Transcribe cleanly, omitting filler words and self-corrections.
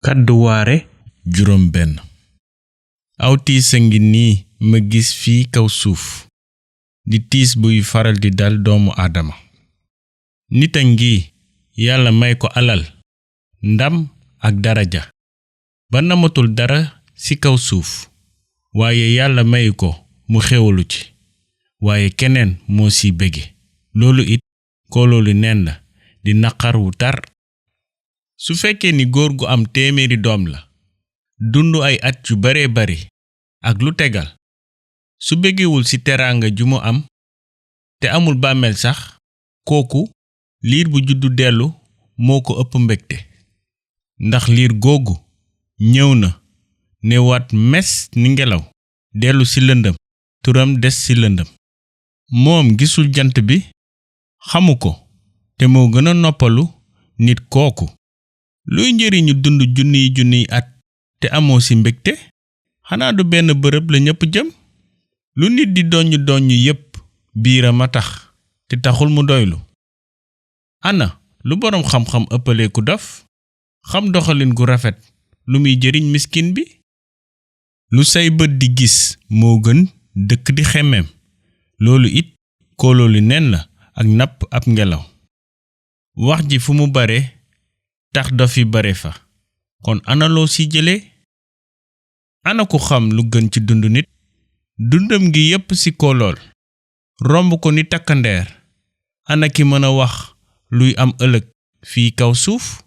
Kadduwaare juróom benn. Aw tiis a ngi nii ma gis fii kaw suuf di tiis buy faral di dal doomu aadama. Nit a ngi Yàlla may ko alal, ndam ak daraja ba namatul dara ci kaw suuf, waaye Yàlla mayu ko mu xéwalu ci, waaye keneen moo ci bége. Loolu it kooloolu neen la di naqar wu tar. Su fekkee ni góor gu am 100 doom la, dundu ay at yu bare bari ak lu tegal, su bégewul ci teraanga ju mu am te amul bàmmeel sax, kooku liir bu juddu dellu moo ko ëpp mbégte. Ndax liir googu ñëw na ne waat mes ni ngelaw, dellu ci lëndëm, turam des ci lëndëm. Moom gisul jant bi, xamu ko, te moo gën a noppalu nit kooku. Luy njëriñu dund junniy at te amoo ci mbégte? Xanaa du benn bërëb la ñépp jëm? Lu nit di doññ yépp biiram a tax te taxul mu doylu. Ana lu boroom xam-xam ëppale ku dof? Xam doxalin gu rafet lu muy jëriñ miskin bi? Lu say bët di gis moo gën dëkk di xemmeem. Loolu it kooloolu nen la ak napp ab ngelaw. Wax ji fu mu bare tax dof yi bare fa, kon ana loo ci jële? Ana ku xam lu gën ci dund nit? Dundam gi yépp ci koolool romb ko ni takkandeer. Ana ki mën a wax luy am ëllëg fii kaw suuf?